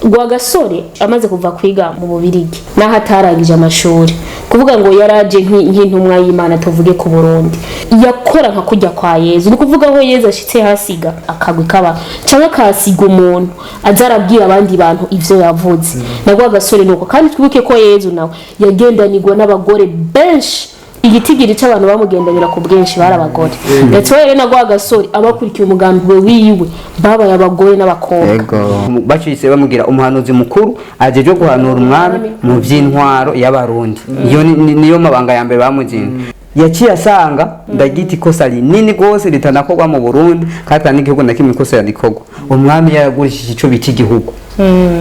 Rwagasore amaze kuva kwiga mu Bubirigi, naho atarangije amashuri, kuvuga ngo yaraje nk'intumwa y'Imana, tuvuge ku Burundi, yakora nka kujya kwa Yezu. Ni kuvuga aho Yezu ashitse hasiga akagwi kaba cyangwa akahasiga umuntu aza arabwira abandi bantu ivyo yavuze. Na Rwagasore nuko. Kandi twibuke ko Yezu nawe yagendanirwa n'abagore benshi, igitigiri c'abantu bamugendanira ku bwinshi bari abagore. Ndetse rero na Rwagasore abakurikiye umugambi we wiwe babaye abagore n'abakobwa. Ego, bacitse bamubwira umuhanuzi mukuru ajejwe guhanura umwami mu by'intwaro y'Abarundi. Iyo niyo mabanga ya mbere bamuginga. Yaciye asanga ndagita ikosa rinini rwose ritanakorwa mu Burundi, kandi ata n'igihugu na kimwe ikosa yarikorwa. Umwami yaragurishije ico bita igihugu,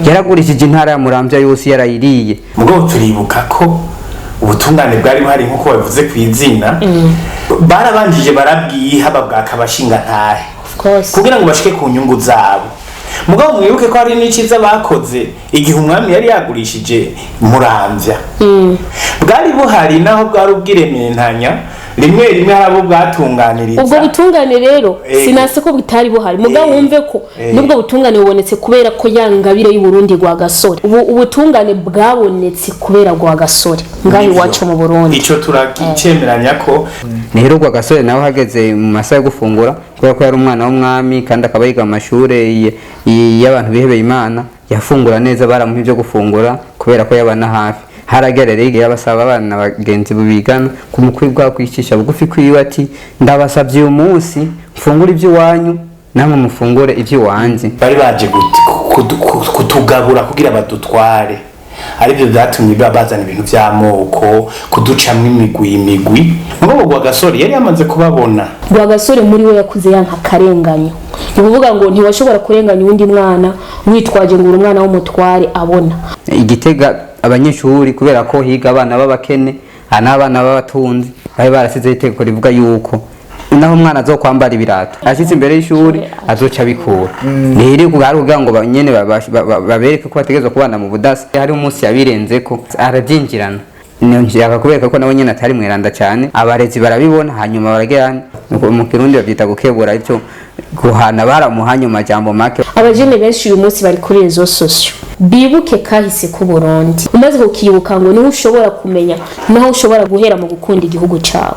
yaragurishije intara ya Muramvya yose, yarayiriye. Mugabo turibuka ko ubutungane bwari buhari, nk'uko babivuze ku izina, barabanjije barabwiha babwaka abashingantahe Of course. kugira ngo bashike ku nyungu zabo. Mugabo mwibuke ko hari n'iciza bakoze igihe umwami yari yagurishije Muramvya. Bwari buhari, naho bwari ubwirementanya, rimwe rimwe hari abo bwatunganiriza. Ubwo butungane rero, sinase ko butari buhari, mugabo wumve ko nubwo butungane bubonetse kubera ko ya ngabire y'Uburundi Rwagasore, ubu ubutungane bwabonetse kubera Rwagasore ngaho iwacu mu Burundi. Ico turakicemeranya ko Rero Rwagasore nawe hageze mu masaha yo gufungura, kubera ko yari umwana w'umwami kandi akaba yiga mu mashure y'abantu bihebeye Imana, yafungura neza, baramuha ibyo gufungura kubera ko yabana hafi. Haragera rero igihe abasaba abana bagenzi bigana ku mukuru bwa kwicisha bugufi kwiwe, ati: "Ndabasabye uyu munsi mfungure iby'iwanyu, namwe mufungure iby'iwanjye." Bari baje kutugabura kugira badutware, aribyo byatumye bazana ibintu by'amoko, kuducamwo imigwi imigwi. Mugabo Rwagasore yari yamaze kubabona. Rwagasore muri we yakuze yanka akarenganyo. Ni ukuvuga ngo ntiwashobora kurenganya uwundi mwana witwaje ngo uri umwana w'umutware abona. Igitega abanyeshuri, kubera ko higa abana b'abakene n'abana b'abatunzi, bari barasizeho itegeko rivuga yuko naho umwana azokwambara ibirato ashitse imbere y'ishuri azoca abikura. Rero hari kugira ngo nyene babereke ko bategerezwa kubana mu budasa. Hari umunsi yabirenzeko arabyinjirana, nshaka kubereka ko nawe nyene atari mweranda cyane. Abarezi barabibona, hanyuma baragera mu Kirundi babyita gukebura, icyo guhana, baramuhanye mu majambo make. Abajene benshi uyu munsi bari kuri réseaux sociaux, bibuke kahise k'u Burundi. Umaze kukibuka ngo niho ushobora kumenya naho ushobora guhera mu gukunda igihugu cyawe,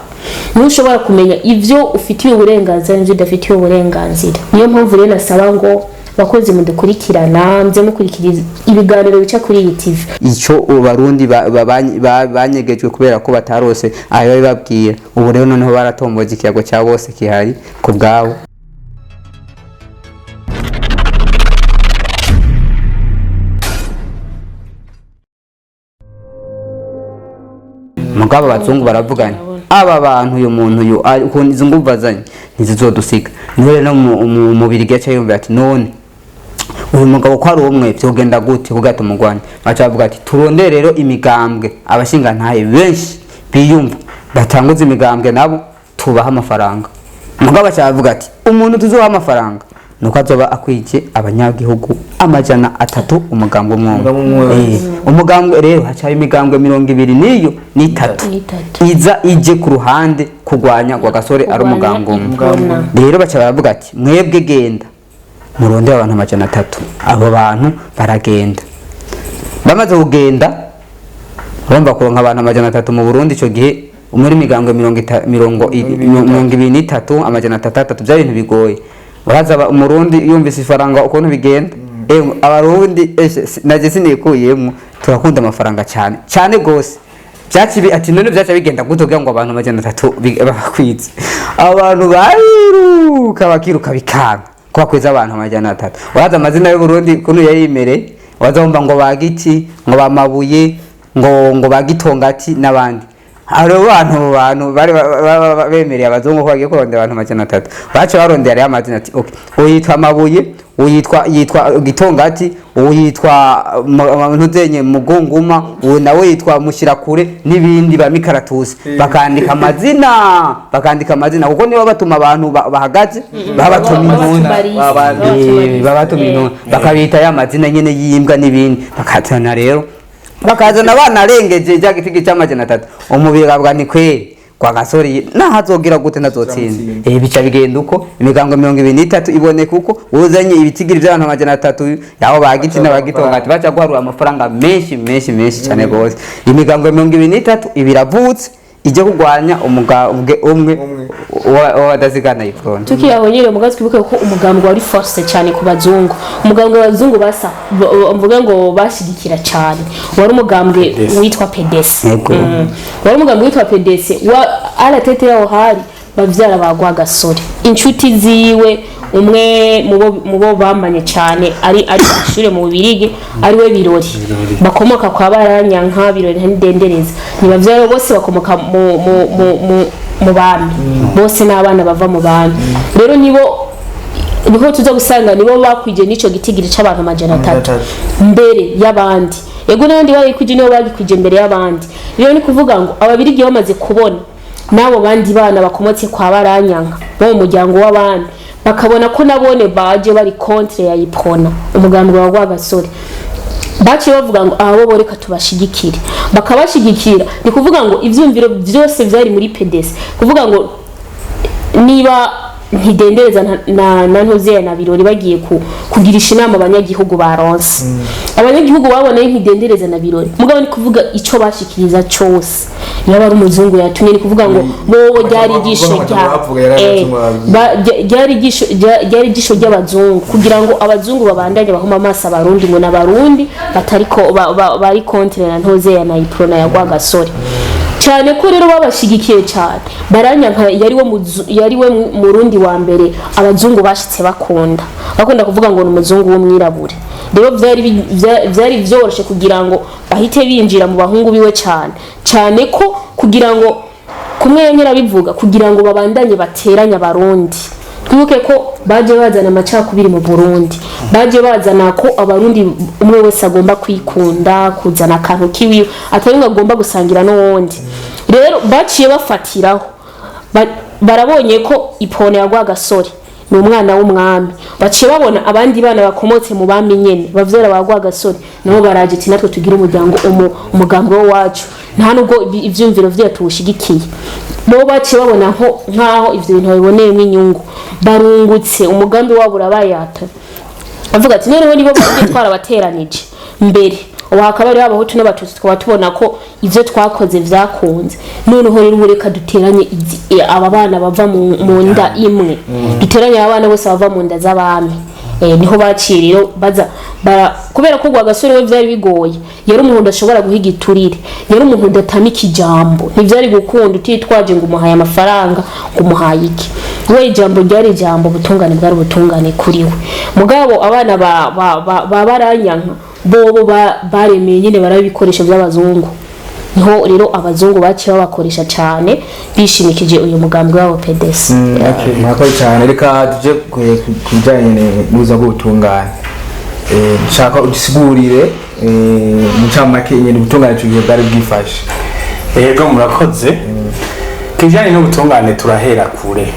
niho ushobora kumenya ivyo ufitiye uburenganzira n'ivyo udafitiye uburenganzira. Niyo mpamvu rero nasaba ngo bakozi mudukurikirana, mze mukurikira ibiganiro bica kuri iyi TV. Ico Abarundi banyegejwe kubera ko batarose ayo babibabwira, ubu rero noneho baratomboje, ikiyago cya bose kihari ku bwabo. Mugabo abazungu baravuganye, aba bantu, uyu muntu uyu ukuntu izi nguvu azanye ntizizodusiga. Niho rero mu mubiri yaca yumvira ati: "None uyu mugabo ko ari umwe, vyogenda gute kugira tumugwanye?" Baca bavuga ati: "Turondere rero imigambwe, abashingantahe benshi biyumva batanguza imigambwe, nabo tubaha amafaranga." Mugabo baca bavuga ati: "Umuntu tuzoha amafaranga nuko azoba akwije abanyagihugu 300, umugambwe umwe umwe." Umugambwe umwe wese. Umugambwe rero hacaho imigambwe 23. N'itatu. Iza ije ku ruhande kurwanya Rwagasore ari umugambwe umwe. Umugambwe. Rero baca baravuga ati: "Mwebwe genda murondere abantu 300." Abo bantu baragenda. Bamaze kugenda, urumva kuronka abantu 300 mu Burundi ico gihe muri migambwe 23, 300, byari ibintu bigoye. Uraza Umurundi yumvise ifaranga ukuntu bigenda. Abarundi eshe, naje sinikuyemwo, turakunda amafaranga cyane cyane gose. Byaci ati: "None byaca bigenda gute kugira ngo abantu 300 bakwize?" Abantu bariruka, bakiruka, bikanga ko bakwiza abantu 300. Uraza amazina y'Uburundi ukuntu yari imereye, waza wumva ngo bagiti, ngo bamabuye, ngo bagitongati n'abandi. Abo bantu bari bemereye abazungu ko bagiye kurondera abantu 300, baca barondera rero amazina ati: "Okay, uyitwa Mabuye, uyitwa yitwa Gitongati, uyitwa Ntuzenye Mugunguma, uyu nawe yitwa Mushirakure n'ibindi ba Mikaratusi." Bakandika amazina, bakandika amazina, kuko niba batuma abantu bahagaze babatuma intumwa. Babatuma intumwa, bakabita ya mazina nyene y'imbwa n'ibindi, bakazana rero, bakazana abana arengeje rya gitigi c'amajana atatu. Umubiri avuga ni kweri. Kwa Gasore naho azogira gute ntazotsinda. Turamutsinda. Bica bigenda uko imigango 23 iboneka uko uzanye ibitigiri by'abantu 300 yaho bagiti n'abagitonga ati baca guharura amafaranga menshi menshi menshi cyane gose. Imigango 23 ibiravutse ijye kurwanya umugambwe umwe w'abadasigana Iprona. Tukiri nyine mugazi, twibuke ko umugambwe wari force cyane ku bazungu. Umugambwe w'abazungu basa mvuga ngo bashigikira cyane wari umugambwe PDS. witwa PDS. Yego. Wari umugambwe witwa PDS wa aratete yaho hari bavyara ba Rwagasore, inshuti ziwe, umwe mubo bamanye cyane ari ishure mu Bubirigi, ari we Birori, bakomoka kwa Baranyanka. Birori ntidendereza ni bavyara bose bakomoka mu bami bose n'abana bava mu bami. Rero nibo niho tuza gusanga nibo bakwije n'ico gitigiri c'abantu 300 mbere y'abandi. Ego, n'abandi bayikwije, nibo bagikwije mbere y'abandi. Rero ni kuvuga ngo Ababirigi bamaze kubona n'abo bandi bana bakomotse kwa Baranyanka bo mu muryango w'abandi, bakabona ko nabone baje bari contre ya Iprona, umugambi wa Rwagasore, baciye bavuga ngo abo bo reka tubashigikire. Bakabashigikira, ni kuvuga ngo ivyumviro byose vyari muri PDS, kuvuga ngo niba ntidendereza na ntuzeya na Birori bagiye kugirisha inama abanyagihugu, baronse abanyagihugu baboneye ntidendereza na Birori. Mugabo ni kuvuga ico bashikiriza cose yaba ari umuzungu yatumye. Ni kuvuga ngo bobo ryari ijisho Bavuga rya bavuga yari abazungu babwiye. Ryari ijisho ry'abazungu kugira ngo abazungu babandanye bahuma amaso Abarundi ngo n'Abarundi batariko bari contre na ntuzeya na Iprona ya Rwagasore cyane. Ko rero babashigikiye cyane Baranyanka, yari we Murundi wa mbere abazungu bashitse bakunda kuvuga ngo ni umuzungu w'umwirabure. Rero vyari vyoroshe kugira ngo bahite binjira mu bahungu biwe cyane cyane, ko kugira ngo kumwe yanyera bivuga kugira ngo babandanye bateranye Abarundi. Twibuke ko baje bazana amacakubiri mu Burundi, baje bazana ko Abarundi umwe wese agomba kwikunda, kuzana akantu kiwiwe atari ngo agomba gusangira n'uwundi. Rero baciye bafatiraho. Barabonye ko Ipone ya Rwagasore ni umwana w'umwami, baciye babona abandi bana bakomotse mu bami nyene bavyara ba Rwagasore nabo baraje ati natwe tugira umuryango umugambi wacu, nta nubwo ivyumviro vyacu tuwushigikiye. Bo baciye babona nkaho ivyo bintu babiboneyemo inyungu, barungutse, umugambi wabo urabayata. Avuga ati noneho nibo bagiye twarabateranije mbere, ubu hakaba hariho Abahutu n'Abatutsi, tukaba tubona ko ivyo twakoze vyakunze. Noneho rero ubu reka duteranye aba bana bava mu nda imwe, duteranye aba bana bose bava mu nda z'abami. Niho baciye rero baza kubera ko Rwagasore we vyari bigoye, yari umuntu udashobora guhiga iturire, yari umuntu udatamika ijambo. Ntivyari gukunda utitwaje ngo umuhaye amafaranga, ngo umuhaye iki. We ijambo ryari ijambo, ubutungane bwari ubutungane kuri we. Mugabo abana ba Baranyanka bobo baremeye nyine baraba ibikoresho by'abazungu. Niho rero abazungu baciye babakoresha cyane bishimikije uyu mugambi wabo PDS. Okay, murakoze cyane. Reka tuje ku bijyanye n'ubuzima bw'ubutungane. Nshaka udusigurire mu ncamake ingene ubutungane ico gihe bwari bwifashe. Yego, murakoze. Ku bijyanye n'ubutungane turahera kure.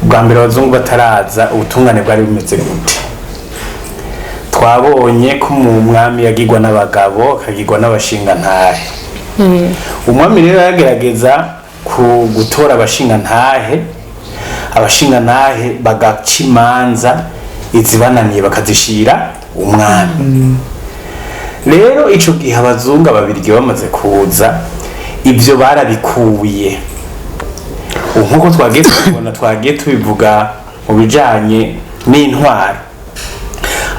Bwa mbere abazungu bataraza, ubutungane bwari bumeze gute? Twabonye ko mu mwami yagirwa n'abagabo, akagirwa n'abashingantahe. Umwami rero yagerageza ku gutora abashingantahe, abashingantahe bagaca imanza, izibananiye bakazishira umwami. Rero ico gihe abazungu, Ababirigi bamaze kuza, ibyo barabikuye. Ubu nk'uko twagiye tubibona, twagiye tubivuga mu bijanye n'intwaro,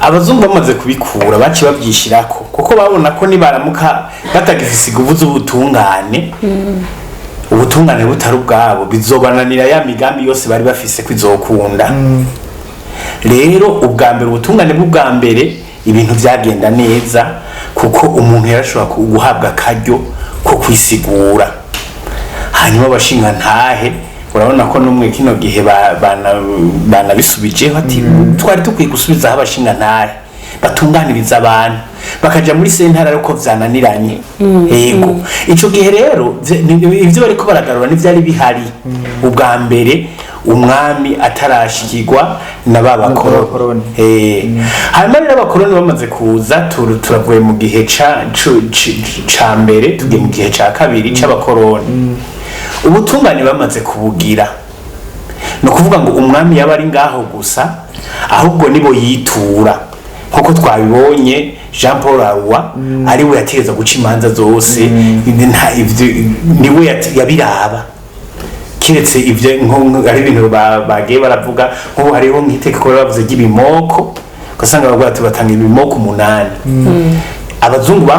abazungu bamaze kubikura baciye babyishirako kuko babona ko nibaramuka batagifise inguvu z'ubutungane, ubutungane butari ubwabo, bizobananira ya migambi yose bari bafise ko izokunda. Rero ubwa mbere, ubutungane bw'ubwa mbere, ibintu byagenda neza kuko umuntu yarashobora guhabwa akaryo ko kwisigura. Hanyuma abashingantahe, urabona ko n'umwe kino gihe banabisubijeho ati twari dukwiye gusubizaho abashingantahe batunganiriza abantu, bakaja muri sentare ariko vyananiranye. Yego, ico gihe rero ivyo bariko baragarura n'ivyari bihari ubwa mbere. Umwami atarashikirwa na ba bakoroni. N'abakoroni. Hanyuma rero abakoroni bamaze kuza, turavuye mu gihe ca mbere, tugiye mu gihe ca kabiri c'abakoroni. Ubutungane bamaze kubugira, ni ukuvuga ngo umwami yaba ari ngaho gusa, ahubwo nibo yitura, nkuko twabibonye Jean Paul Arua ari we yategeza guca imanza zose. Niwe yabiraba, kiretse ivyo ari ibintu bagiye baravuga. Nk'ubu hariho nk'itegeko bavuze ry'ibimoko, ugasanga bavuga ati batanga ibimoko 8. Abazungu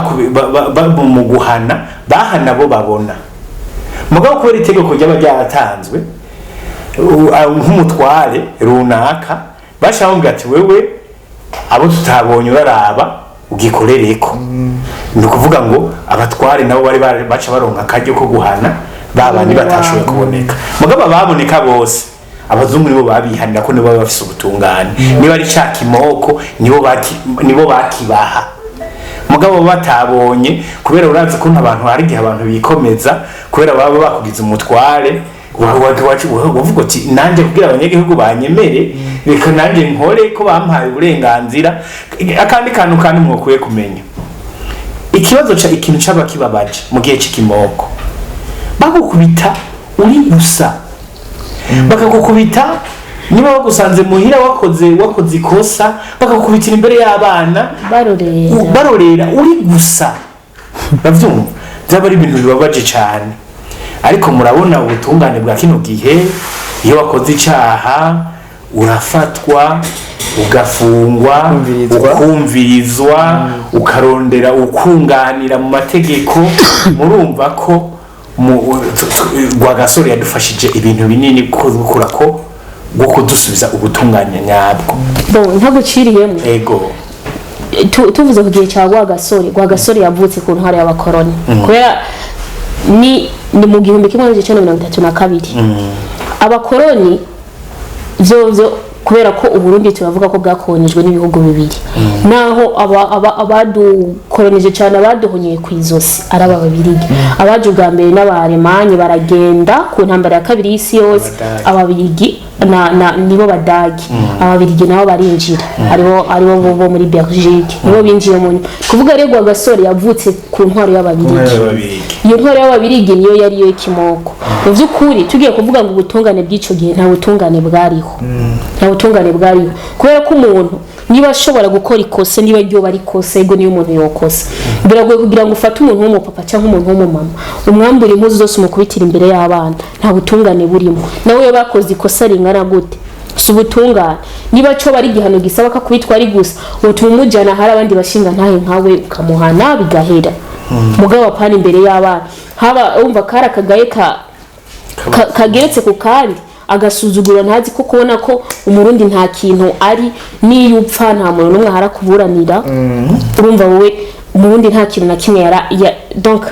mu guhana bahana bo babona, mugabo kubera itegeko ryaba ryaratanzwe, nk'umutware runaka bashaka bamubwira ati: "Wewe abo tutabonye uraraba ugikorereko." Ni ukuvuga ngo abatware nabo bari baca baronka akaryo ko guhana ba bandi batashoboye kuboneka. Mugabo ababoneka bose, abazungu nibo babihanira, ko nibo baba bafise ubutungane. Niba ari ca kimoko, nibo bakibaha. Mugabo batabonye, kubera urazi ukuntu abantu, hari igihe abantu bikomeza kubera baba bakugize umutware, wavuga uti: "Nanjye kugira abanyagihugu banyemere, reka nanjye nkore ko bampaye uburenganzira." Akandi kantu kandi mwokwiye kumenya, ikibazo ca ikintu caba kibabaje mu gihe c'ikimoko, bagukubita uri gusa, bakagukubita niba bagusanze muhira wakoze ikosa, bakagukubitira imbere y'abana barorera. Barorera uri gusa. Bavyumva byaba ari ibintu bibabaje cyane. Ariko murabona ubutungane bwa kino gihe, iyo wakoze icaha urafatwa, ugafungwa, Ukumvirizwa. Ukumvirizwa, ukarondera ukunganira mu mategeko. Murumva ko Rwagasore yadufashije ibintu binini gukura ko bwo kudusubiza ubutungane nyabwo. Bon, ntaguciriyemo. Ego. Tuvuze ku gihe cya Rwagasore, Rwagasore yavutse ku ntwaro y'abakoroni, kubera ni mu 1932. Abakoroni vyo kubera ko Uburundi turavuga ko bwakolonijwe n'ibihugu bibiri, naho abadukolonije cyane, abaduhonyeye ku izosi ari aba Babirigi. Abaje ubwa mbere n'Abaremanye, baragenda ku ntambara ya kabiri y'isi yose. Abadagi. Ababirigi na nibo Badagi, Ababirigi nabo barinjira, aribo bo muri Belgique, nibo binjiye mu nyuma. Kuvuga rero Rwagasore yavutse ku ntwaro y'Ababirigi. Ababirigi. Iyo ntwaro y'Ababirigi niyo yari yo ikimoko. Mu by'ukuri tugiye kuvuga ngo ubutungane bw'icyo gihe, nta butungane bwariho, nta butungane bwariho, kubera ko umuntu niba ashobora gukora ikosa, niba ryoba ari ikosa, ego, niyo umuntu yokosa, biragoye kugira ngo ufate umuntu w'umupapa cyangwa umuntu w'umumama, umwambure impuzu zose, umukubitire imbere y'abana. Nta butungane burimo. Nawe iyo bakoze ikosa ringana gute, si ubutungane. Niba cyo bari igihano gisaba ko akubitwa ari gusa, utuma umujyana hari abandi bashinga ntahe nkawe, ukamuhana bigahera. Mugabo apana imbere y'abana. Haba wumva kari akagaye kageretse ku kandi agasuzuguro, ntazi ko kubona ko Umurundi nta kintu ari, n'iyo upfa nta muntu n'umwe aharakuburanira. Urumva wowe Umurundi nta kintu na kimwe yara ya, donc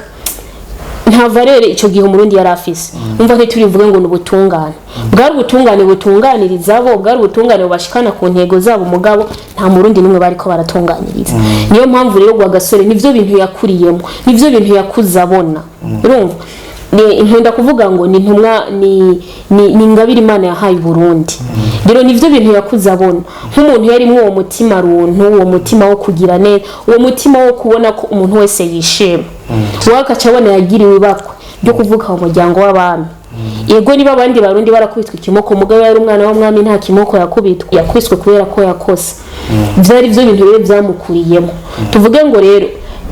nta valeur icyo gihe Umurundi yari afise. Umva, ntiturivuge ngo ni ubutungane, bwari ubutungane butunganiriza bo, bwari ubutungane bubashikana ku ntego zabo. Mugabo nta Murundi n'umwe bariko baratunganiriza. Niyo mpamvu rero Rwagasore nivyo bintu yakuriyemo, nivyo bintu yakuze abona. Urumva, ni nkunda kuvuga ngo ni intumwa, ni ingabire Imana yahaye Burundi. Rero nivyo bintu yakuze abona, nk'umuntu yarimwo uwo mutima runtu, uwo mutima wo kugira neza, uwo mutima wo kubona ko umuntu wese yishima. Wowe akaca abona yagiriwe ibakwe ryo kuvuka mu muryango w'abami. Yego, niba abandi Barundi barakubitwa ikimoko, mugabo yari umwana w'umwami, nta kimoko yakubitwa, yakubiswe kubera ko yakose. Byari byo bintu rero byamukuriyemo. Tuvuge ngo rero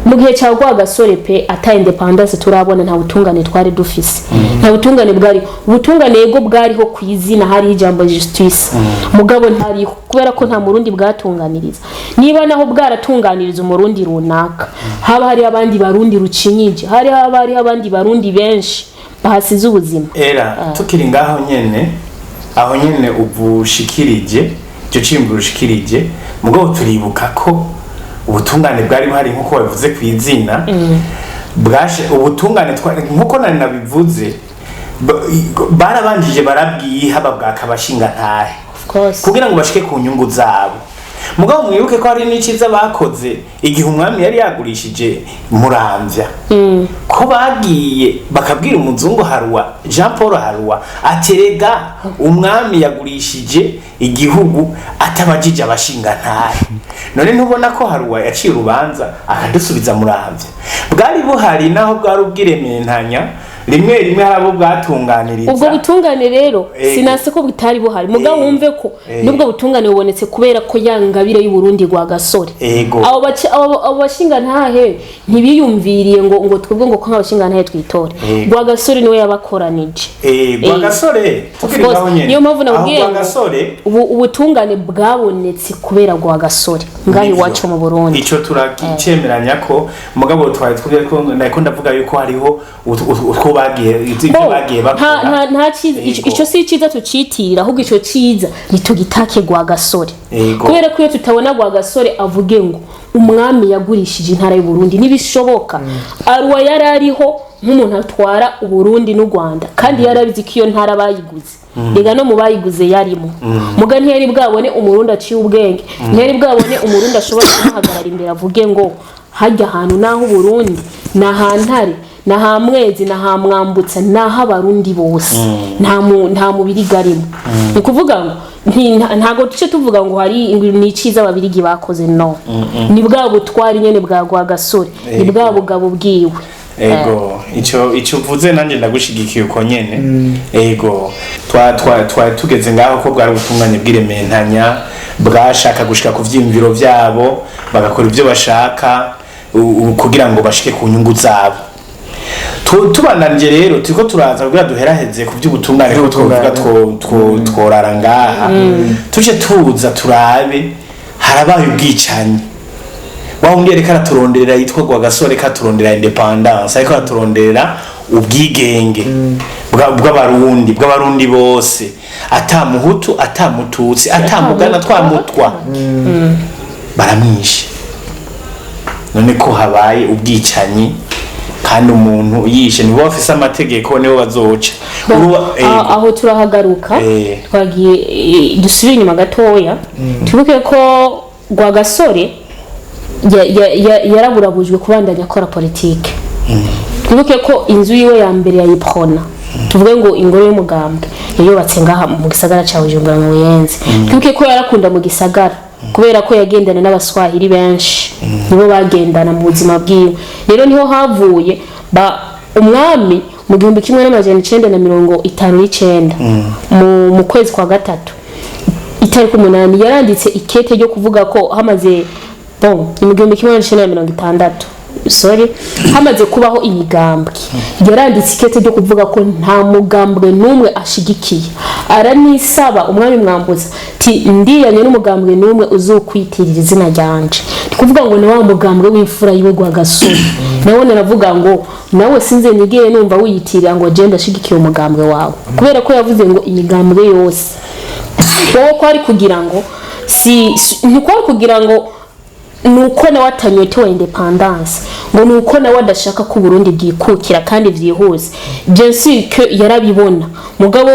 mu gihe cya Rwagasore pe, ata indépendance turabona, nta butungane twari dufise, nta butungane bwari. Ubutungane yego bwariho ku izina, hariho ijambo justice, mugabo ntariho kubera ko nta Murundi bwatunganiriza. Niba naho bwaratunganiriza Umurundi runaka, haba hari abandi Barundi rucinyije, hari haba hariho abandi Barundi benshi bahasize ubuzima. Era tukiri ngaho nyene, aho nyene ubushikirije icyo ciyumviro ushikirije, mugabo turibuka ko ubutungane bwari buhari nk'uko babivuze ku izina bwashe ubutungane nk'uko nari nabivuze, barabanjije barabwiha, babwaka abashinga ntahe Of course. kugira ngo bashike ku nyungu zabo. Mugabo mwibuke ko hari n'iciza bakoze igihe umwami yari yagurishije Muramvya. Ko bagiye bakabwira umuzungu Haruwa, Jean Paul Haruwa, aterega umwami yagurishije igihugu atabajije abashingantahe. None ntubona ko Haruwa yaciye urubanza akadusubiza Muramvya? Bwari buhari, naho bwari ubwirementanya, rimwe rimwe hari abo bwatunganiriza. Ubwo butungane rero, sinase ko butari buhari, mugabo wumve ko nubwo butungane bubonetse kubera ko ya ngabire y'Uburundi rwa Gasore, abo bashingantahe ntibiyumviriye ngo twebwe ngo ko nk'abashingantahe twitore. Rwagasore niwe yabakoranije. Rwagasore, Of tukiri course, ngaho nyene. niyo mpamvu Aho nabwiye ngo Rwagasore, ubu ubutungane bwabonetse kubera Rwagasore ngaho Nivyo. iwacu mu Burundi. Ico turakicemeranya ko, mugabo twari twubwiye ko nariko ndavuga yuko hariho utwo bagiye, ivyo Bo, bagiye nta bakora. nta cyiza, ico si iciza tucitirira, ahubwo ico ciza nitugitake Rwagasore, kubera ko iyo tutabona Rwagasore avuge ngo umwami yagurishije intara y'u Burundi, ntibishoboka. Aruwa yari ariho nk'umuntu atwara Uburundi n'u Rwanda, kandi yarabizi ko iyo ntara bayiguze. Rega no mu bayiguze yarimo, muga ntiyari bwabone Umurundi aciye ubwenge, ntiyari bwabone Umurundi ashobora kumuhagarara imbere avuge ngo hajya ahantu naho Uburundi ni ahantare na ha Mwezi na ha Mwambutsa, naho Abarundi bose, nta mubirigi arimo. Ni ukuvuga ngo ntago duce tuvuga ngo hari ni iciza Ababirigi bakoze. No ni bwa butwari nyene bwa Rwagasore, ni bwa bugabo bwiwe. Ego, ico uvuze nanjye ndagushigikiye uko nyene. Ego, twa tugeze ngaho ko bwari ubutungane bw'irementanya, bwashaka gushika ku vyiyumviro vyabo, bagakora ivyo bashaka kugira ngo bashike ku nyungu zabo. Tubandanije rero, turiko turaza kugira duheraheze ku vy'ubutungane, ko twovuga tworara ngaha. Tuje tuza turabe, harabaye ubwicanyi. Wa wundi yariko araturonderera yitwa Rwagasore, katurondera indépendance, ariko araturonderera ubwigenge bw'Abarundi bose, ata Muhutu, ata Mututsi, ata Mugana, twamutwa, baramwishe. None ko habaye ubwicanyi kandi umuntu yishe, nibo bafise amategeko, nibo bazoca. Aho turahagaruka. Twagiye, dusubire inyuma gatoya, twibuke ko Rwagasore yaraburabujwe kubandanya akora politike. Twibuke ko inzu yiwe ya mbere yayiprona, tuvuge ngo ingoro y'umugambwe, yayubatse ngaha mu gisagara ca Bujumbura mu Buyenzi. Twibuke ko yarakunda mu gisagara kubera ko yagendana n'Abaswahili benshi, nibo bagendana mu buzima bwiwe. Rero niho havuye ba umwami mu 1959, mu kwezi kwa gatatu itariki 8, yaranditse ikete ryo kuvuga ko hamaze, bon, ni mu 1960, sorry, hamaze kubaho imigambwe, yaranditse ikete ryo kuvuga ko nta mugambwe n'umwe ashigikiye. Aranisaba umwami Mwambutsa ti ndiyanye n'umugambwe n'umwe uzokwitirira izina ryanje. Ni kuvuga ngo ni wa mugambwe w'imfura yiwe Rwagasore. Nawe naravuga ngo nawe sinze nigere numva wiyitirira ngo je ndashigikiye umugambwe wawe, kubera ko yavuze ngo imigambwe yose. Wowe kwari kugira ngo ntikwari kugira ngo nuko nawe atanyotewe indépendance, ngo nuko nawe adashaka ko Burundi bwikukira kandi vyihuse. Bien sûr que yarabibona, mugabo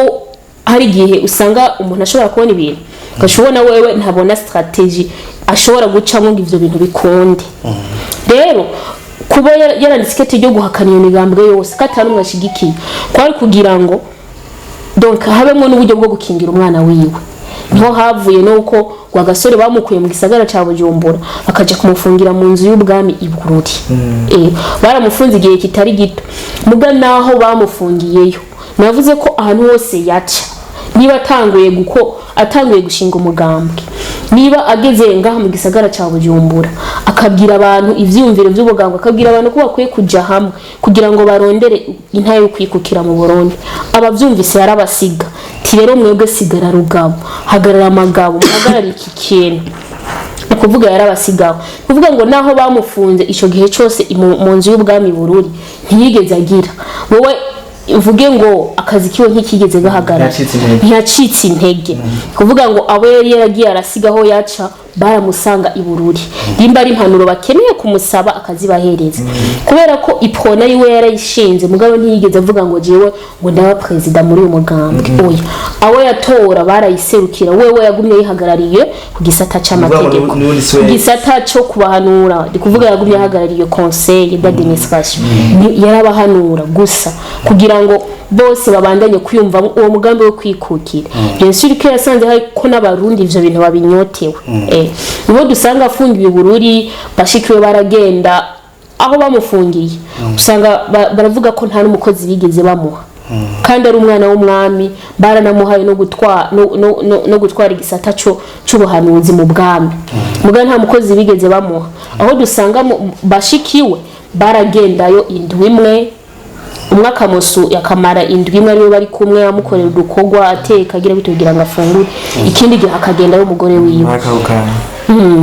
hari igihe usanga umuntu ashobora kubona ibintu, ugashobora wewe ntabona stratégie ashobora gucamo ngo ivyo bintu bikunde. Rero kuba yaranditse ikete ryo guhakana iyo migambwe yose ko atari umwe ashigikiye, kwari kugira ngo donc habemwo n'uburyo bwo gukingira umwana wiwe. Niho havuye nuko Rwagasore bamukuye mu gisagara ca Bujumbura, bakaja kumufungira mu nzu y'ubwami i Bururi. Baramufunze igihe kitari gito, muga naho bamufungiyeyo, navuze ko ahantu hose yaca, niba atanguye guko atanguye gushinga umugambwe, niba ageze ngaha mu gisagara ca Bujumbura akabwira abantu ivyiyumviro vy'ubugambwe, akabwira abantu ko bakwiye kuja hamwe kugira ngo barondere intare yo kwikukira mu Burundi, abavyumvise yarabasiga ti rero mwebwe sigara rugabo, hagarara amagabo, muhagarare iki kintu. Ni ukuvuga yarabasigaho, kuvuga ngo naho bamufunze ico gihe cose mu nzu y'ubwami Bururi, ntiyigeze agira wowe mvuge ngo akazi kiwe ntikigeze gahagarara. Ntiyacitse intege. Ntiyacitse intege, kuvuga ngo abo yari yaragiye arasigaho yaca. Baramusanga i Bururi, nimba ari impanuro bakeneye kumusaba akazibahereza, kubera ko Uprona yiwe yarayishinze, mugabo ntiyigeze avuga ngo jewe ngo ndaba perezida muri uyu mugambwe. Oya, abo yatora barayiserukira, wewe yagumye yihagarariye ku gisata c'amategeko, N'ubundi si we- ku gisata cyo kubahanura. Ndi kuvuga yagumye ahagarariye conseil d'administration. Yarabahanura gusa kugira ngo bose babandanye kwiyumvamo uwo mugambi wo kwikukira. Bien sûr ko yasanze hari ko n'Abarundi ivyo bintu babinyotewe. Nibo dusanga afungiwe i Bururi, bashikiwe baragenda aho bamufungiye, usanga baravuga ko nta n'umukozi bigeze bamuha kandi ari umwana w'umwami. Baranamuhaye no gutwara no gutwara igisata cyo c'ubuhanuzi mu bwami, muga nta mukozi bigeze bamuha. Aho dusanga bashikiwe baragendayo indwi imwe, umwe akamusu yakamara indwi imwe ariwe bari kumwe, amukorera udukorwa, ateka, agira bityo kugira ngo afungure. Ikindi gihe akagendayo umugore wiwe. Barakawukana.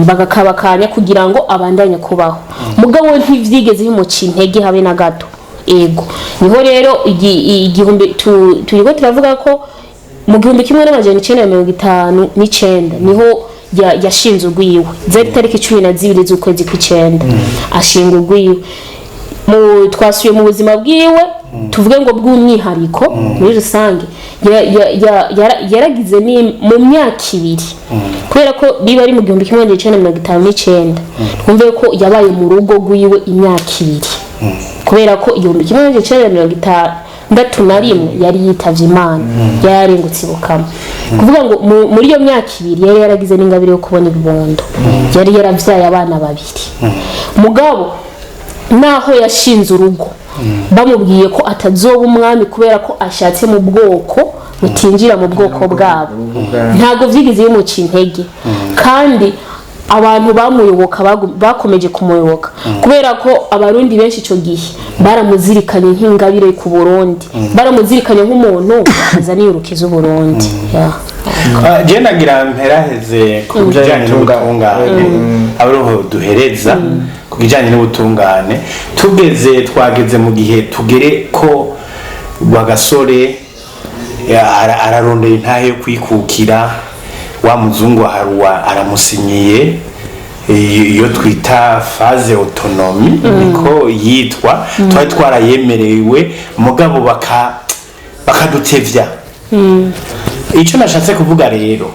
Bagakabakanya kugira ngo abandanye kubaho. Mugabo ntivyigeze bimuca intege habe na gato. Ego, niho rero igihumbi turiko turavuga ko mu 1959 niho yashinze urwiwe. Zari tariki 12 z'ukwezi kw'icenda ashinga urwiwe. Mu twasuye mu buzima bwiwe, tuvuge ngo bw'umwihariko muri rusange, yaragize ni mu myaka 2, kubera ko biba ari mu 1959, twumve ko yabaye mu rugo rwiwe imyaka 2, kubera ko 1961 yari yitavye Imana, yararengutse ibukama. Kuvuga ngo muri iyo myaka 2 yari yaragize n'ingabire yo kubona ibibondo, yari yaravyaye abana babiri. Mugabo naho yashinze urugo, bamubwiye ko atazoba umwami kubera ko ashatse mu bwoko butinjira mu bwoko bwabo, ntabwo vyigeze bimuca intege. Kandi abantu bamuyoboka bakomeje kumuyoboka, kubera ko Abarundi benshi ico gihe baramuzirikanye nk'ingabire ku Burundi, baramuzirikanye nk'umuntu azaniye urukiza Uburundi. Yeah. Je nagira mperaheze ku bijyanye n'ubutungane, abeho duhereza ku bijyanye n'ubutungane. Tugeze, twageze mu gihe tugere ko Rwagasore ararondera intahe yo kwikukira. Wa muzungu haruwa aramusinyiye iyo twita phase autonomie, niko yitwa. Twari twarayemerewe, mugabo bakadutevya. Icyo nashatse kuvuga rero,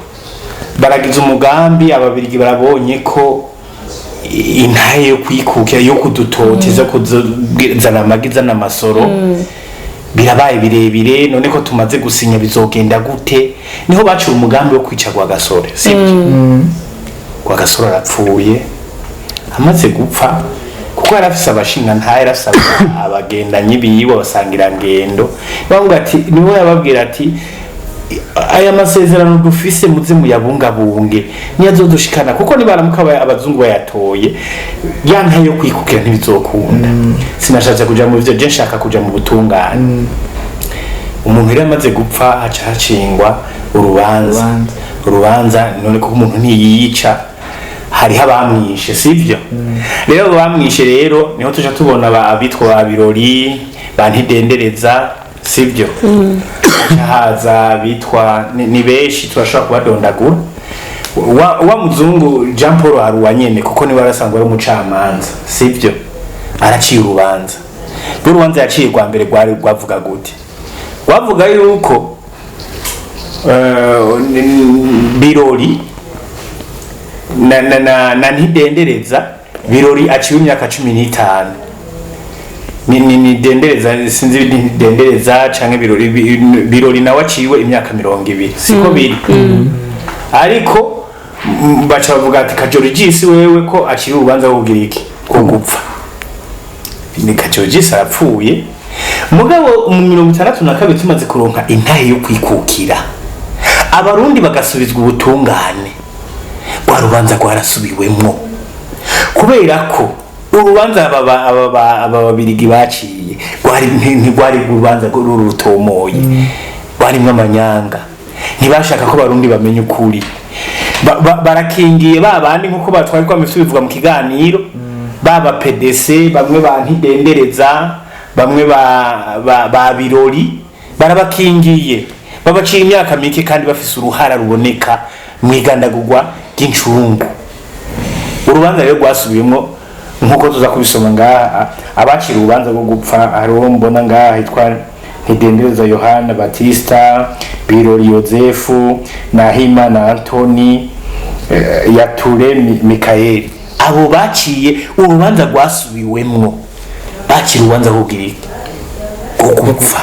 baragize umugambi, Ababirigi barabonye ko intahe yo kwikukira, yo kudutoteza, kuzana amagi, zana amasoro, birabaye birebire. None ko tumaze gusinya, bizogenda gute? Niho baciye umugambi wo kwica Rwagasore, sibyo? Rwagasore arapfuye. Amaze gupfa, kuko yari afise abashinga ntahe, yari afise abagendanyi biwe, abasangirangendo, bavuga ati, niwe yababwira ati: "Aya masezerano dufise muze muyabungabunge, niyazodushikana, kuko nibaramuka abazungu bayatoye, ya nka yo kwikukira ntibizokunda." Sinashatse kuja mu bivyo, je nshaka kuja mu butungane. Umuntu rero amaze gupfa, haca hacingwa urubanza. Urubanza. Urubanza none, kuko umuntu ntiyica, hariho abamwishe, sivyo? Rero abo bamwishe rero niho tuja tubona abitwa ba Birori, ba Ntidendereza, sivyo? Haca haza abitwa ni benshi, turashobora kubadondagura. Wa muzungu Jean Paul Haruwa nyene, kuko niwe arasanzwe ari umucamanza, sivyo? Araciye urubanza. Rw'urubanza yaciye rwa mbere rwari rwavuga gute? Rwavuga yuko Birori na Ntidendereza, Birori aciwe imyaka 15, ni Dendereza, sinzi, Ntidendereza canke Birori. Birori nawe aciwe imyaka 20, siko biri? Ariko baca bavuga ati: "Kajorigisi wewe ko aciwe urubanza rwo kugira iki, ko gupfa." Ni Kajorigisi arapfuye. Mugabo mu 62 tumaze kuronka intahe yo kwikukira, Abarundi bagasubizwa ubutungane, rwa rubanza rwarasubiwemwo, kubera ko urubanza aba Babirigi baciye rwari ntirwari urubanza rutomoye, rwarimwo amanyanga. Ntibashaka ko Abarundi bamenya ukuri. Barakingiye ba bandi, nkuko batwari twamye tubivuga mu kiganiro, baba PDC, bamwe ba Ntidendereza, bamwe ba Birori, barabakingiye, babaciye imyaka mike kandi bafise uruhara ruboneka mu igandagurwa ry'incungu. Urubanza rero rwasubiyemwo nkuko tuza kubisoma ngaha. Abacira urubanza rwo gupfa, hariho mbona ngaha hitwa Ntidendereza Yohana Batista, Birori Yozefu, Nahimana Antoni, Yature Mikayeli. Abo baciye urubanza rwasubiwemwo, bacira urubanza rwo kugira iki? Rwo gupfa.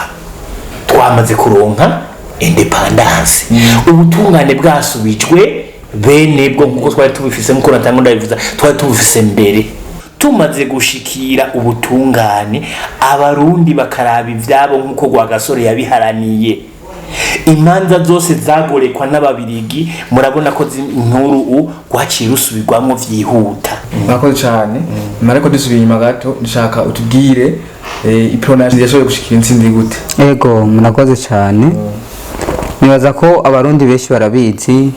Twamaze kuronka indépendance, ubutungane bwasubijwe bene bwo nkuko twari tubifise, nkuko natanga ndabivuza, twari tubifise mbere. Tumaze gushikira ubutungane, Abarundi bakaraba ivyabo nkuko Rwagasore yabiharaniye. Imanza zose zagorekwa n'Ababirigi, murabona ko inkuru u rwaciye rusubirwamwo vyihuta. Murakoze cyane. Ariko dusubiye inyuma gato, ndashaka utubwire Uprona yashoboye gushikira intsinzi gute? Ego, murakoze cyane. Nibaza ko Abarundi benshi barabizi,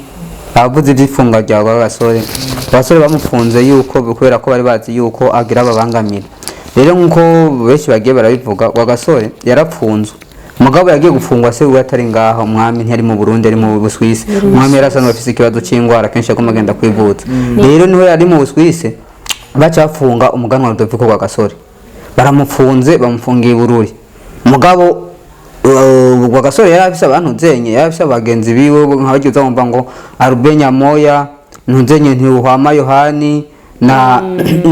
abavuze iby'ifunga rya Rwagasore. Abasore bamufunze yuko kubera ko bari bazi yuko agira ababangamira. Rero nk'uko benshi bagiye barabivuga, Rwagasore yarapfunzwe, mugabo yagiye gufungwa se we atari ngaho. Umwami ntiyari mu Burundi, ari mu Busuwisi. Umwami yari asanzwe afise ikibazo c'ingwara, kenshi yaguma agenda kwivuza. Rero niho yari mu Busuwisi, baca bafunga umuganwa Rudoviko Rwagasore. Baramufunze, bamufungiye i Bururi. Mugabo Rwagasore yari afise abantu zenye, yari afise abagenzi biwe nka wumva ngo Arube Nyamoya, ntuzenye, Ntiruhama Yohani na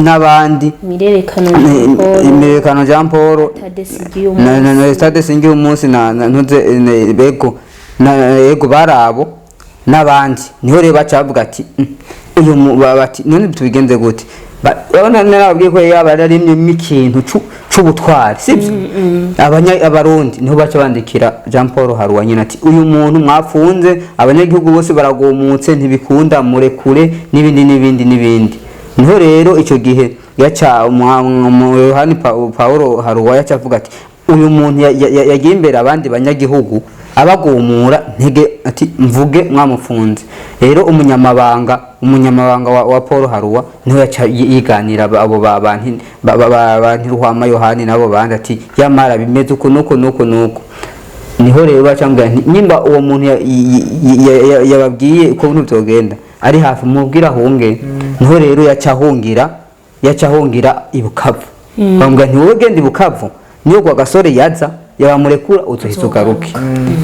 n'abandi. Mirerekano Jean Paul. Imirekano Jean Paul. Tade. Na Stade Singi umunsi na ntuze bego na ego barabo n'abandi. Niho rero baca bavuga ati: Uyu bati none tubigenze gute?" Urabona narababwiye ko yaba yarimyemo ikintu c'ubutwari, sibyo? Abanya Abarundi niho baca bandikira Jean Paul Haruwa nyine ati: "Uyu muntu mwafunze, abanyagihugu bose baragomutse, ntibikunda, murekure," n'ibindi n'ibindi n'ibindi. Niho rero icyo gihe yaca Yohani Paulo Haruwa yaca avuga ati: "Uyu muntu yagiye imbere abandi banyagihugu abagumura ntege," ati: "Mvuge mwamufunze." Rero umunyamabanga wa Paul Haruwa niho yaca yiganira abo ba bantu ba Ntiruhama Yohani nabo bandi ati: "Yamara bimeze uku nuku nuku nuku." Niho rero bacambwira nti: "Nimba uwo muntu yababwiye uko bintu byogenda ari hafi, mubwira ahunge." Niho rero yaca ahungira i Bukavu. Bamubwira nti: "Wowe genda i Bukavu, niyo kwa Gasore yaza yabamurekura, uzohita ugaruke."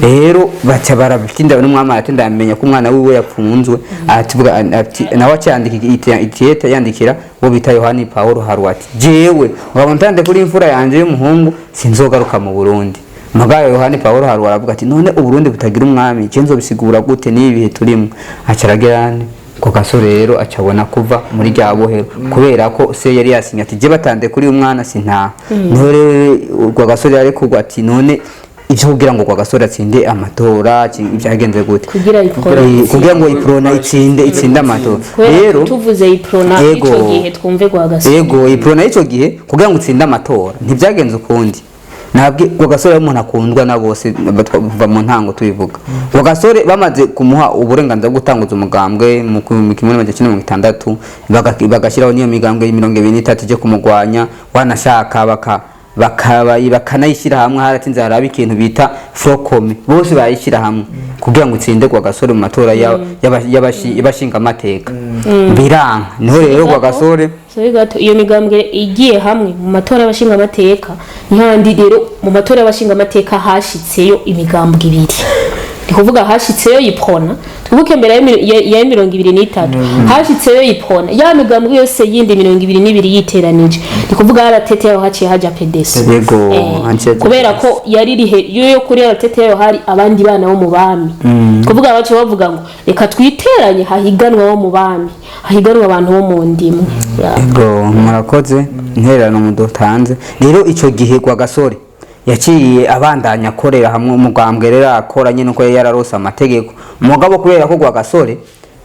Rero baca barabitinda n'umwami aratinda amenya ko umwana wiwe yapfunzwe, ativuga ati nawe aca yandika ikete, yandikira uwo bita Yohani Paulo Haruwa ati: "Jewe ngabo ntande kuri imfura yanje y'umuhungu, sinzogaruka mu Burundi." Mugabo Yohani Paulo Haruwa aravuga ati: "None Uburundi butagira umwami, je nzobisigura gute n'ibi bihe turimo?" Aca aragerane ko Gasore rero acabona kuva muri rya bohero, kubera ko se yari yasinye ati: "Je batande kuri uyu mwana sintaha." Niho rero urwo Gasore yarekurwa ati: "None ivyo kugira ngo Rwagasore atsinde amatora byagenze gute?" Kugira Uprona Kugira ngo Uprona itsinde amatora. Kubera rero tuvuze Uprona Yego. ico gihe twumve Rwagasore. Yego, Uprona y'ico gihe kugira ngo utsinde amatora ntibyagenze ukundi. Ntabwo Rwagasore ari umuntu akundwa na bose, kuva mu ntango tubivuga. Rwagasore bamaze kumuha uburenganzira bwo gutanguza umugambwe mu 1960, bagashyiraho n'iyo migambwe 23 ije kumugwanya, wanashaka bakaba bakanayishyira hamwe. Haratinze haraba ikintu bita front commun, bose barayishyira hamwe kugira ngo utsinde Rwagasore mu matora y'abashingamateka, biranka. Niho rero Rwagasore Sorry gato, iyo migambwe igiye hamwe mu matora y'abashingamateka ntihandi. Rero mu matora y'abashingamateka hashitseyo imigambwe ibiri, ni kuvuga hashitseyo Uprona. Twibuke mbere ya 23 hashitseyo Uprona, ya migambwe yose yindi 22 yiteranije, ni kuvuga yaratete yaho haciye haja PDS. Yego, haciye haja kubera PDS. ko yari rihe yo kuri yaratete yaho hari abandi bana bo mu bami, kuvuga baciye bavuga ngo reka twiteranye, hahiganwa bo mu bami, hahiganwa abantu bo mu ndimwe. Ya. Ego, murakoze intererano mudutanze. Rero ico gihe Rwagasore yaciye abandanya akorera hamwe umugambwe, rero akora nyine uko yari yararose amategeko. Mugabo kubera ko Rwagasore,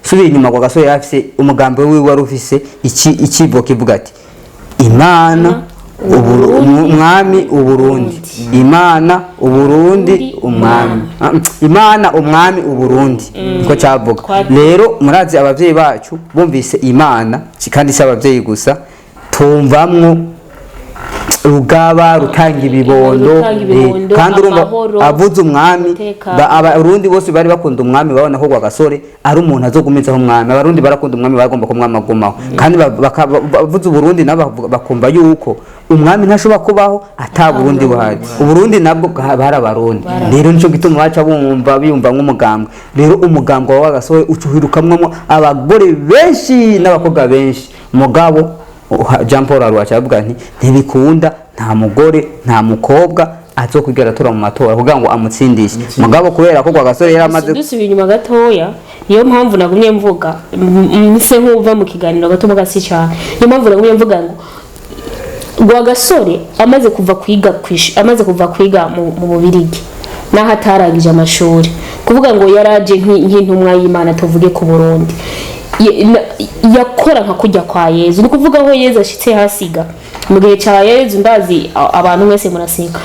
subira inyuma, Rwagasore yari afise umugambi wiwe, wari ufise iki ikivo kivuga ati: "Imana, Umwami, Uburundi, Imana, Uburundi, Umwami. Imana, Umwami, Uburundi," niko cyavuga. Rero murazi abavyeyi bacu bumvise Imana, kandi si abavyeyi gusa, tumvamwo. Rugaba, rutanga ibibondo. Rutanga ibibondo, kandi urumva amahoro, avuze umwami, umutekano. Abarundi bose bari bakunda umwami, babona ko Rwagasore ari umuntu azogumizaho umwami. Abarundi barakunda umwami, bagomba ko umwami agumaho, kandi bavuze Uburundi nabo bakumva yuko umwami ntashobora kubaho ata Burundi buhari. Uburundi nabwo bari Abarundi. Rero nico gituma baca bumva biyumva nk'umugambwe. Rero umugambwe wa Rwagasore ucuhirukamwo abagore benshi n'abakobwa benshi. Mugabo Jean Paul Aruwaca avuga nti ntibikunda, nta mugore nta mukobwa azokwigera atora mu matora kugira ngo amutsindishe. Mugabo kubera ko Rwagasore yari amaze Dusubiye inyuma gatoya, niyo mpamvu nagumye mvuga, mise nk'uva mu kiganiro gato mugasi cyane, niyo mpamvu nagumye mvuga ngo Rwagasore amaze kuva kwiga amaze kuva kwiga mu Bubirigi, naho atarangije amashuri, kuvuga ngo yaraje nk'intumwa y'Imana tuvuge ku Burundi, yakora nka kujya kwa Yezu. Ni ukuvuga aho Yezu ashitse hasiga. Mu gihe cya Yezu, ndazi abantu mwese murasenga,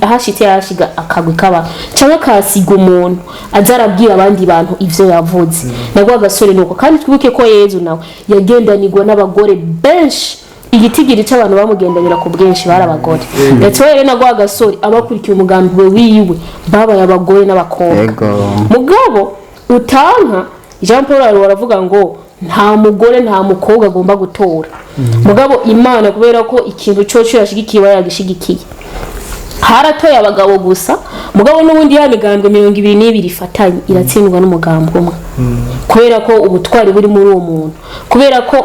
ahashitse hashiga akagwi k'abantu cyangwa akahasiga umuntu aza arabwira abandi bantu ivyo yavuze. Na Rwagasore nuko. Kandi twibuke ko Yezu nawe yagendanirwa n'abagore benshi, igitigiri c'abantu bamugendanira ku bwinshi bari abagore. Ndetse rero na Rwagasore abakurikiye umugambi we wiwe babaye abagore n'abakobwa. Mugabo utanka Jean Paul aravuga ngo nta mugore nta mukobwa agomba gutora. Mugabo Imana, kubera ko ikintu coco yashigikiye, yagishigikiye, haratoye abagabo gusa. Mugabo n'ubundi ya migambwe 22 ifatanye iratsindwa n'umugambi umwe, kubera ko ubutwari buri muri uwo muntu, kubera ko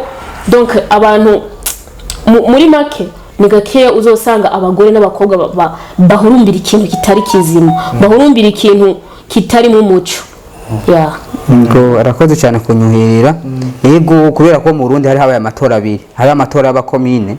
donc abantu muri make ni gakeya uzosanga abagore n'abakobwa bahurumbira ikintu kitari kizima, bahurumbira ikintu kitarimo umuco ya. Ngo arakoze cyane kunyuhirira. Yego, kubera ko mu Burundi hari habaye amatora abiri, hari amatora y'abakomine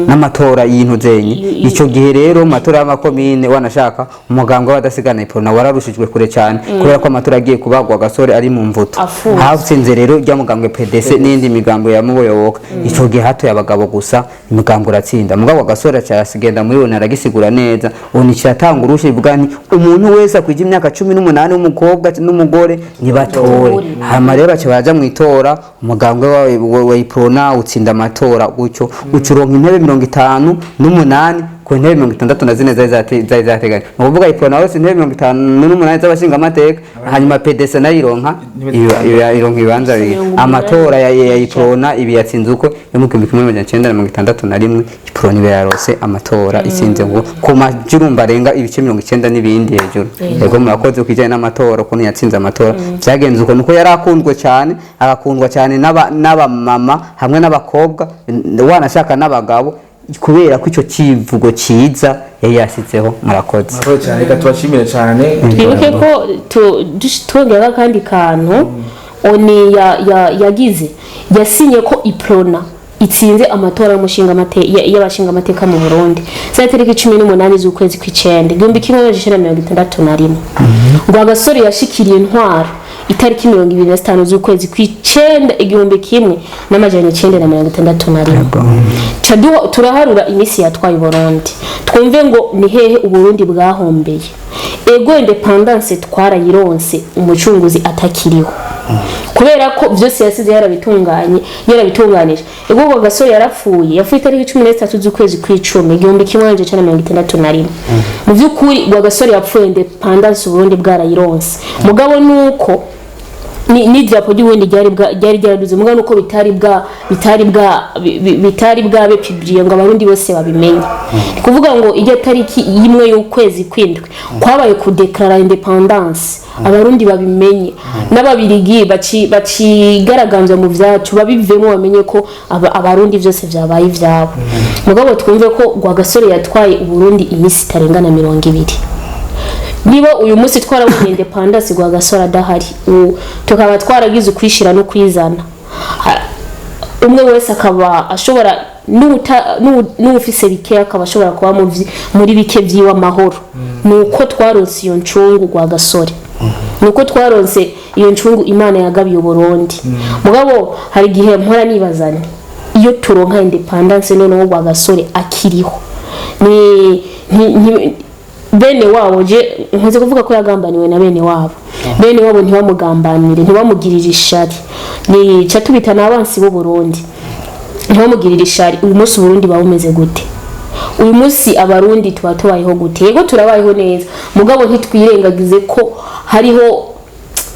n'amatora y'intuzenyi. Ico gihe rero mu matora y'amakomine, wanashaka umugambwe w'abadasigana Iprona wararushijwe kure cyane, kubera ko amatora agiye kubagwa Gasore ari mu mvuto. Afunze. Hatsinze rero rya mugambwe PDC n'indi migambo yamuboyoboka. Ico gihe hatoye abagabo gusa, imigambo uratsinda. Mugabo Gasore acasigenda muri ONU, aragisigura neza. ONU iratanga urusha, ivuga nti umuntu wese akwije imyaka 18 w'umukobwa n'umugore nibatore. Hama rero baca baja mu itora, umugambwe wa Iprona utsinda amatora gutyo, ucuronka intebe 58 ku ntebe 64 zari zateganyijwe. Ni ukuvuga Iprona wese intebe 58 z'abashingamateka, hanyuma PDC nayo ironka ironka ibibanza bibiri. 80. Amatora ya Iprona ibi yatsinze uko yo mu 1961, Iprona iba yarose amatora itsinze ngo ku majurumba arenga ibice 90 n'ibindi hejuru. Yego, murakoze. Ku kijyanye n'amatora, ukuntu yatsinze amatora byagenze uko, nuko yari akunzwe cyane, agakundwa cyane n'abamama hamwe n'abakobwa, wanashaka n'abagabo, kubera ko icyo kivugo cyiza yari yashyizeho. Murakoze. Murakoze cyane, reka tubashimire cyane. Twibuke ko twongeraho akandi kantu ONU yagize, yasinye ko Iprona itsinze amatora y'abashingamateka mu Burundi za tariki 18 z'ukwezi kw'icenda 1961. Ngo Agasore yashikiriye intwaro itariki 25 z'ukwezi kw'icenda 1961. Turaharura iminsi yatwaye Burundi, twumve ngo ni hehe Uburundi bwahombeye. Ego, indépendance twarayironse umucunguzi atakiriho, kubera ko byose yasize yarabitunganye, yarabitunganije. Ego, ngo Gasore yarapfuye, yapfuye itariki 13 z'ukwezi kw'icumi 1961. Mu by'ukuri ngo Gasore yapfuye indépendance Uburundi bwarayironse. Mugabo nuko ni n'idarapo ry'ubundi ryari ryaraduze, mugabo nuko bitari bwabe publié ngo Abarundi bose babimenye. Ni kuvuga ngo ijya tariki y'imwe y'ukwezi kw'indwi kwabaye kudeklara indépendance, Abarundi babimenye, n'Ababirigi bacigaragambya mu vyacu babivemo, bamenye ko Abarundi vyose vyabaye ivyabo. Mugabo twumve ko Rwagasore yatwaye Uburundi iminsi itarengana 20. Niba uyu munsi twarabonye indépendance Rwagasore adahari, tukaba twaragize ukwishira no kwizana, umwe wese akaba ashobora n'uwufise bike akaba ashobora kuba muri bike vyiwe amahoro, nuko twaronse iyo ncungu Rwagasore, nuko twaronse iyo ncungu Imana yagabiye Uburundi. Mugabo hari igihe mpora nibazane, iyo turonka indépendance noneho Rwagasore akiriho, ni bene wabo, je nkunze kuvuga ko yagambaniwe na bene wabo. Bene wabo ntibamugambanire, ntibamugirire ishari, ni ca tubita n'abansi b'u Burundi, ntibamugirire ishari, uyu munsi Uburundi buba bumeze gute? Uyu munsi Abarundi tuba tubayeho gute? Yego, turabayeho neza, mugabo ntitwirengagize ko hariho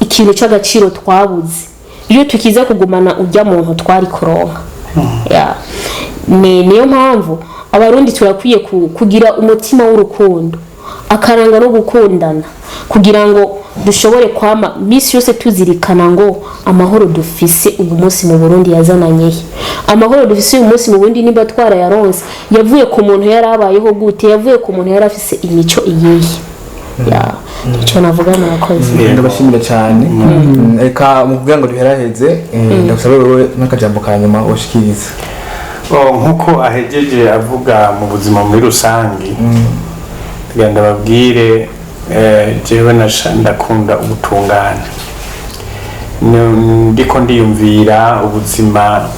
ikintu cy'agaciro twabuze. Iyo tukiza kugumana ujya muntu twari kuronka. Ya. Niyo mpamvu Abarundi turakwiye kugira umutima w'urukundo, akaranga no gukundana, kugira ngo dushobore kwama misi yose tuzirikana ngo amahoro dufise uyu munsi mu Burundi yazananye he? Amahoro dufise uyu munsi mu Burundi, nimba twarayaronse, yavuye ku muntu yari abayeho gute? Yavuye ku muntu yari afise imico iyihe? Ya, icyo navuga. Murakoze. Ndabashimira cyane. Reka mu kugira ngo duheraheze, ndagusabe wewe n'akajambo ka nyuma washikiriza. Oh, nkuko ahejeje avuga mu buzima muri rusange, kugira ngo ababwire, jewe ndakunda ubutungane. Ndiko ndiyumvira ubuzima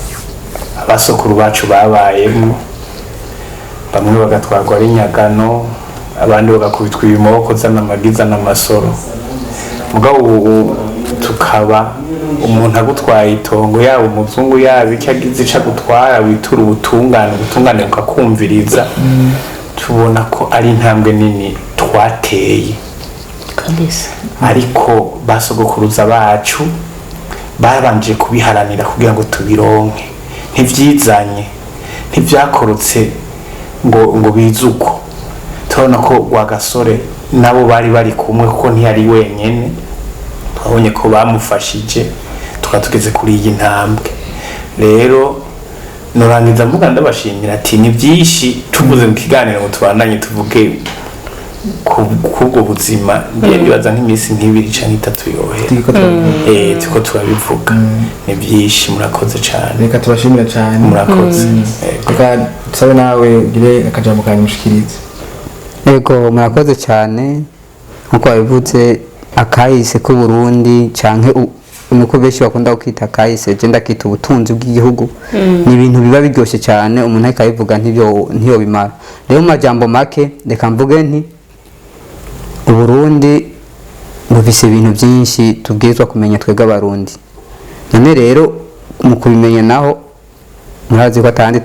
abasokuru bacu babayemo, bamwe bagatwarwa ari nyagano, abandi bagakubitwa ibimoko, zana amagi, zana amasoro. Mugabo ubu tukaba umuntu agutwaye itongo, yaba umuzungu, yaba icyo agize icyo agutwara, witura ubutungane, ubutungane bukakumviriza. Tubona ko ari intambwe nini twateye. Kabisa. Ariko basogokuruza bacu babanje kubiharanira kugira ngo tubironke. Ntivyizanye, ntivyakorotse ngo bize uko. Turabona ko Rwagasore nabo bari kumwe, kuko ntiyari wenyene. Twabonye ko bamufashije, tukaba tugeze kuri iyi ntambwe. Rero nurangiza mvuga ndabashimira ati ni byinshi tuvuze mu kiganiro ngo tubandanye tuvuge kubwo buzima, ndiye ndibaza nk'iminsi nk'ibiri canke itatu yohera. Turiko turabivuga. Turiko turabivuga, ni byinshi. Murakoze cane. Reka tubashimira cyane. Murakoze. Yego. Reka dusabe nawe ugire akajambo ka nyuma ushikirize. Yego, murakoze cyane. Nkuko babivuze, akahise k'Uburundi canke nuko benshi bakunda kwita akahise, je ndakita ubutunzi bw'igihugu. Ni ibintu biba biryoshye cyane, umuntu ariko abivuga ntiyo bimara. Rero mu majambo make, reka mvuge nti Uburundi bufise ibintu byinshi tubwirizwa kumenya twebwe Abarundi. None rero mu kubimenya naho, murazi ko atandi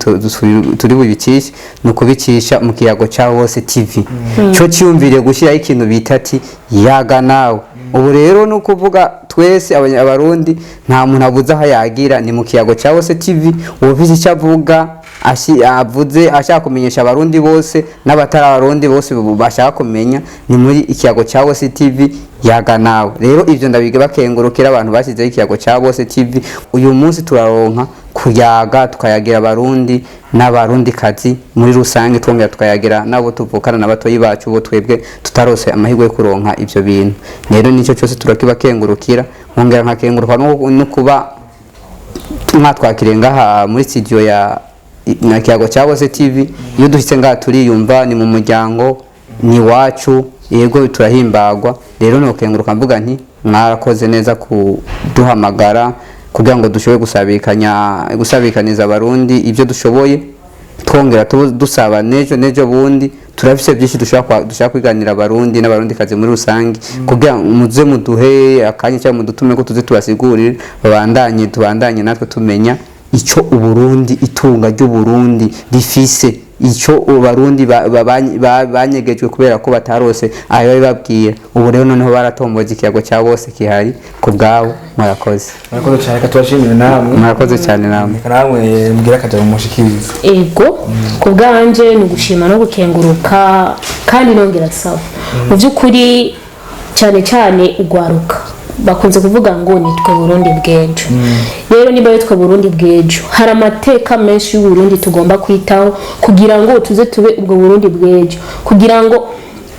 turi bubicishe, ni ukubicisha mu Kiyago cya Bose TV, cyo cyiyumviriye gushyiraho ikintu bita ati "Yaga nawe". Ubu rero ni ukuvuga twese Abarundi, nta muntu abuze aho yagira, ni mu Kiyago cya Bose TV. Uwufise icyo avuga, avuze ashaka kumenyesha Abarundi bose n'abatari Abarundi bose bashaka kumenya, ni muri Ikiyago cya Bose TV, "Yaga nawe". Rero ibyo ndabiga bakengurukira abantu bashyizeho Ikiyago cya Bose TV. Uyu munsi turaronka kuyaga, tukayagira Abarundi n'Abarundikazi muri rusange, twongera tukayagira n'abo tuvukana na batoyi bacu, bo twebwe tutarose amahirwe yo kuronka ibyo bintu. Rero nicyo cyose turakibakengurukira. Nkongera nkakenguruka no kuba mwatwakiriye ngaha muri studio ya na Kiyago cya Bose TV. Iyo dushyitse ngaha turiyumva ni mu muryango, ni iwacu. Yego, turahimbagwa. Rero nokenguruka mvuga nti mwarakoze neza kuduhamagara kugira ngo dushobore gusabikaniza Abarundi ibyo dushoboye. Twongera dusaba n'ejo n'ejo bundi, turafise byinshi dushaka kwiganira Abarundi n'Abarundikazi muri rusange, kugira ngo muze muduhe akanya cyangwa mudutume ko tuze tubasigurire, babandanye, tubandanye natwe tumenya icyo Uburundi, itunga ry'Uburundi rifise, icyo Abarundi banyegejwe kubera ko batarose ayo babibabwira. Ubu rero noneho baratomboje, Ikiyago cya Bose kihari ku bwabo. Murakoze. Murakoze cyane, reka tubashimire namwe. Murakoze cyane namwe. Reka namwe mugire akajambo mushikirize. Ego, ku bwanje ni ugushima no gukenguruka, kandi nongera nsaba mu by'ukuri cyane cyane ugwaruka. Bakunze kuvuga ngo nitwe Burundi bw'ejo. Rero niba ari twe Burundi bw'ejo, hari amateka menshi y'Uburundi tugomba kwitaho kugira ngo tuze tube ubwo Burundi bw'ejo. Kugira ngo,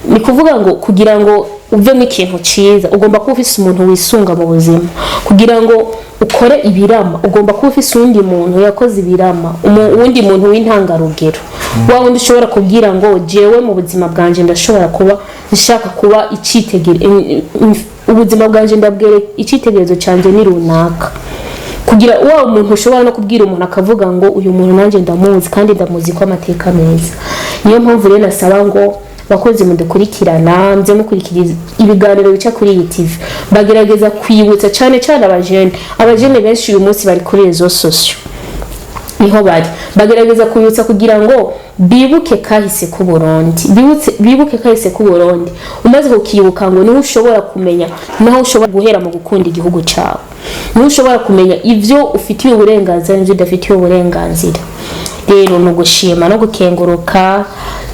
ni kuvuga ngo kugira ngo uvemo ikintu cyiza, ugomba kuba ufise umuntu wisunga mu buzima. Kugira ngo ukore ibirama, ugomba kuba ufise uwundi muntu yakoze ibirama, uwundi muntu w'intangarugero, wa wundi ushobora kubwira ngo jewe mu buzima bwanje ndashobora kuba nshaka kuba ubuzima bwanje ndabwere icyitegererezo cyanjye ni runaka. Kugira wa muntu ushobora no kubwira umuntu akavuga ngo uyu muntu nanjye ndamuzi, kandi ndamuzi ko amateka meza. Niyo mpamvu rero nasaba ngo bakozi mudukurikirana, nze mukurikira ibiganiro bica kuri iyi TV, bagerageza kwibutsa cyane cyane abajene. Abajene benshi uyu munsi bari kuri réseaux sociaux. Niho bari bagerageza kubibutsa kugira ngo bibuke kahise k'u Burundi, bibuke kahise k'u Burundi. Umaze kukibuka ngo niho ushobora kumenya naho ushobora guhera mu gukunda igihugu cyawe, niho ushobora kumenya ivyo ufitiye uburenganzira n'ivyo udafitiye uburenganzira. Rero ni ugushima no gukenguruka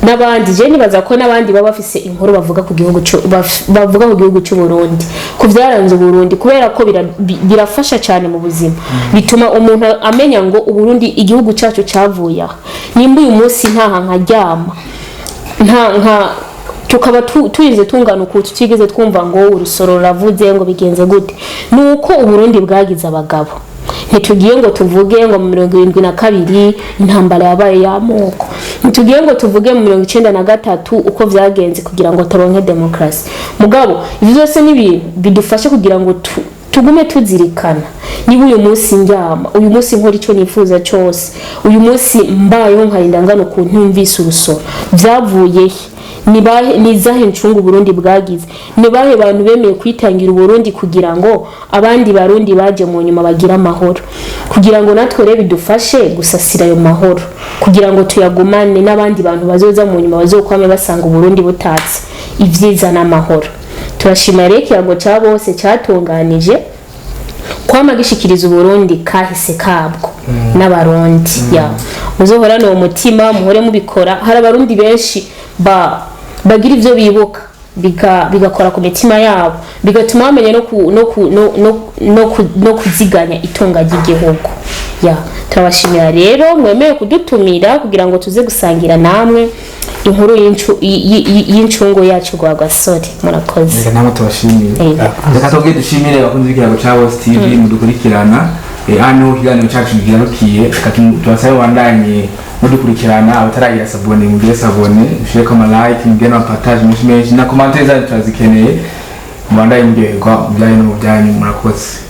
n'abandi. Je nibaza ko n'abandi baba bafise inkuru bavuga ku gihugu bavuga ku gihugu cy'u Burundi, ku byaranze Burundi, kubera ko birafasha cyane mu buzima. Bituma umuntu amenya ngo Uburundi, igihugu cyacu, cyavuye aha. Nimba uyu munsi ntaha nkaryama, nta nka tukaba turinze tungana uku, tutigeze twumva ngo urusoro ruravuze ngo bigenze gute, ni uko Uburundi bwagize abagabo. Ntitugiye ngo tuvuge ngo mu 72 intambara yabaye y'amoko, ntitugiye ngo tuvuge mu 93 uko vyagenze kugira ngo turonke demokarasi. Mugabo ivyo byose ni ibintu bidufasha kugira ngo tugume tuzirikana. Niba uyu munsi ndyama, uyu munsi nkora icyo nifuza cyose, uyu munsi mbayeho nkarinda ngana ukuntu numvise urusoro, byavuye he? Ni bahe, ni izahe ncungu Burundi bwagize? Ni bahe bantu bemeye kwitangira Uburundi kugira ngo abandi Barundi baje mu nyuma bagire amahoro, kugira ngo natwe rero bidufashe gusasira ayo mahoro, kugira ngo tuyagumane n'abandi bantu bazoza mu nyuma bazokwame basanga Uburundi butatse ibyiza n'amahoro. Turashima rero Ikirango cya Bose cyatunganije kwama gishikiriza Uburundi kahise kabwo n'Abarundi. Ya, muzohorane uwo mutima, muhore mubikora. Hari Abarundi benshi bagira ivyo bibuka bigakora ku mitima yabo, bigatuma bamenya no, ku, no, ku, no, no, no, ku, no kuziganya itunga ry'igihugu. Ya, turabashimira rero mwemeye kudutumira kugira ngo tuze gusangira namwe inkuru y'incungu yacu Rwagasore. Murakoze. Reka namwe tubashimire. Reka tubwire, dushimire abakunzi b'Ikirango cya Bose TV mudukurikirana. Hano ikiganiro cyacu kigarukiye. Reka tubasabe mubandanye mudukurikirana. Abataragira s'abonner, mugire s'abonner, mushireko ama like, mugire n'ama partage menshi menshi, na commentaire zanyu turazikeneye. Mubandanye muryoherwa mu byanyu no mu byanyu. Murakoze.